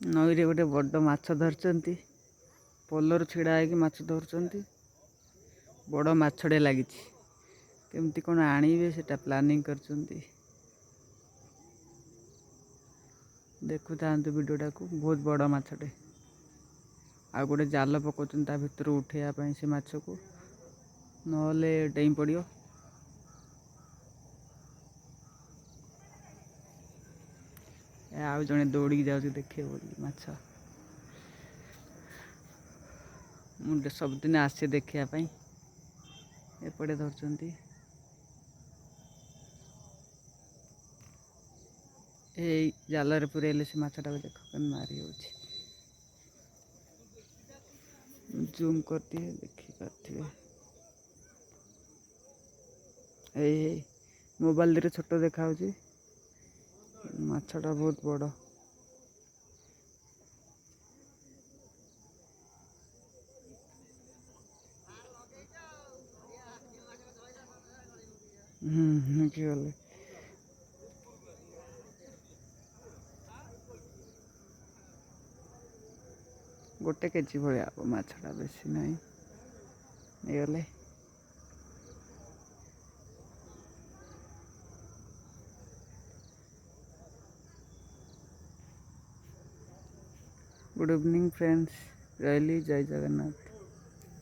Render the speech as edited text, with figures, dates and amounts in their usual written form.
ନଈରେ ଗୋଟେ ବଡ଼ ମାଛ ଧରିଛନ୍ତି। ପୋଲରୁ ଛିଡ଼ା ହେଇକି ମାଛ ଧରୁଛନ୍ତି। ବଡ଼ ମାଛଟେ ଲାଗିଛି। କେମିତି କ'ଣ ଆଣିବେ ସେଟା ପ୍ଲାନିଂ କରିଛନ୍ତି। ଦେଖୁଥାନ୍ତୁ ଭିଡ଼ିଓଟାକୁ, ବହୁତ ବଡ଼ ମାଛଟେ। ଆଉ ଗୋଟେ ଜାଲ ପକାଉଛନ୍ତି ତା ଭିତରୁ ଉଠେଇବା ପାଇଁ ସେ ମାଛକୁ, ନହେଲେ ଡେଇଁ ପଡ଼ିବ। ଆଉ ଜଣେ ଦୌଡ଼ିକି ଯାଉଛି ଦେଖିବ ବୋଲି ମାଛ। ମୁଁ ସବୁଦିନ ଆସେ ଦେଖିବା ପାଇଁ। ଏପଟେ ଧରୁଛନ୍ତି। ଏଇ ଜାଲରେ ପୁରେଇଲେ ସେ ମାଛଟାକୁ, ଦେଖ କେମିତି ମାରି ହେଉଛି। ଜୁମ୍ କରିଦିଏ, ଦେଖିପାରୁଥିବେ। ଏଇ ଏଇ ମୋବାଇଲରେ ଛୋଟ ଦେଖାହେଉଛି, ମାଛଟା ବହୁତ ବଡ଼। ହୁଁ, କି ଗଲେ 1 କେଜି ଭଳିଆ ହବ ମାଛଟା, ବେଶୀ ନାହିଁ। ନେଇଗଲେ। ଗୁଡ୍ ଇଭିନିଂ ଫ୍ରେଣ୍ଡସ୍, ରହିଲି, ଜୟ ଜଗନ୍ନାଥ।